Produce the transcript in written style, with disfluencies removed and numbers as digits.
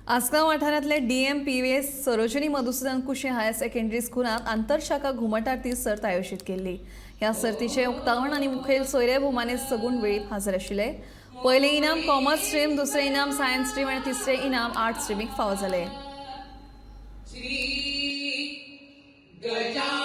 आसगांव वाठारांतले DMPVS Sarojini Madhusudan Kushe higher secondary स्कुलांत आंतरशाखा घुमट आरती सर्त आयोजीत केल्ली. ह्या सर्तीचे उक्तावण आनी मुखेल सोयरे भोवमानेस्त सगूण वेळीप हजर आशिल्ले. पयलें इनाम कॉमर्स स्ट्रीम, दुसरें इनाम सायन्स स्ट्रीम आनी तिसरें इनाम आर्ट्स स्ट्रीमीक फावो जालें. श्री गजाननाय.